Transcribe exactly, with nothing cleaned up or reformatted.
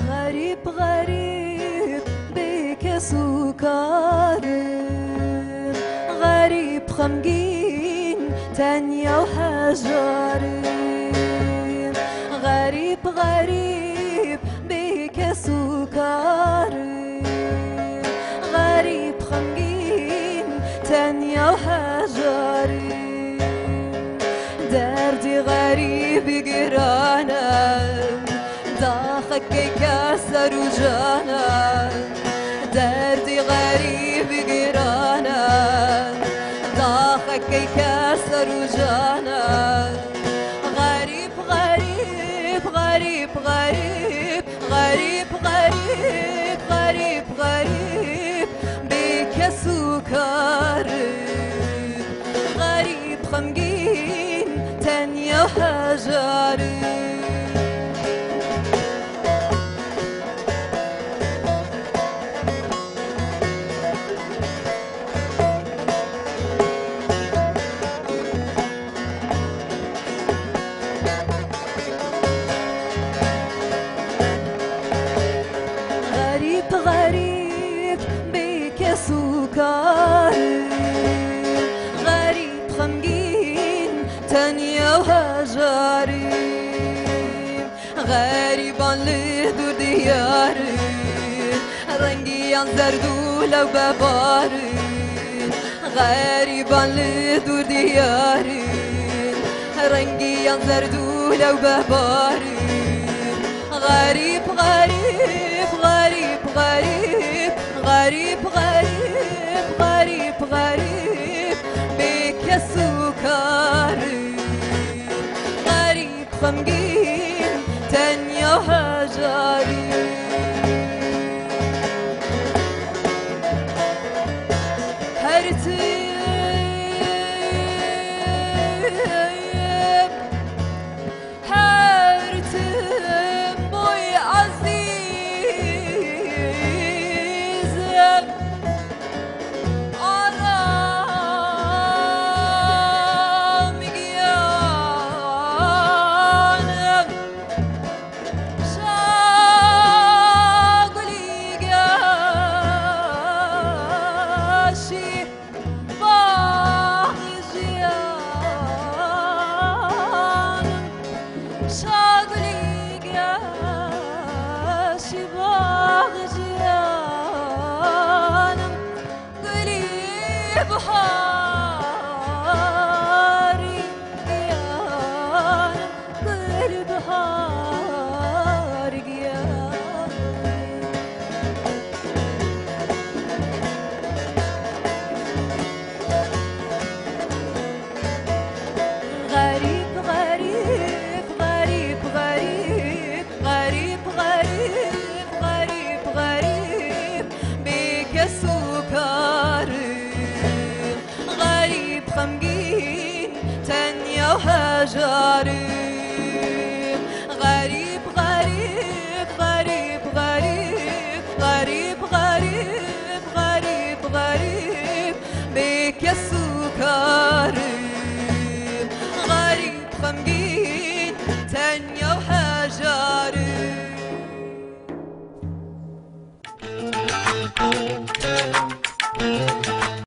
Xerîb, xerîb, bê kes û kar in. Xerîb, xemgîn, tenya û hejar in. Xerîb, xerîb, bê kes û kar in. Xerîb, xemgîn, tenya û hejar in. Derdî xerîbî giran e, daxekê kes ser û can e. Derdî xerîbî giran e, daxekê kes ser û can e. Xerîb, xerîb, xerîb, xerîb, xerîb, xerîb, xerîb, xerîb, bê kes û kar in. Xerîb, xemgîn, tenya û hejar in. Xerîb, xerîb, bê kes û kar in. Xerîb, xemgîn, tenya û hejar in. Xerîban li dûr diyar in, rengiyan zerd û lewbebar in. Xerîban li dûr diyar in, rengiyan zerd û lewbebar in. Xerîb, xerîb, xerîb, xerîb, xerîb, xerîb, xerîb, xerîb, bê kes û kar in. Xerîb, xemgîn, tenya û hejar in. Her tim, her tim boy ezîzim. Aram giyanim, şagulî geşî bax jiyanim, şagulî geşî bax jiyanim. Gulî biharî giyanim, gul bihar giyanim. Xerîb, xerîb, xerîb, xerîb. Xerîb, xerîb, xerîb, xerîb, bê kes û kar in. Xerîb, xemgîn, tenya û hejar in. Xerîb, xerîb, xerîb, xerîb, xerîb, xerîb, xerîb, xerîb, bê kes û kar in. Xerîb, xemgîn, tenya û hejar in.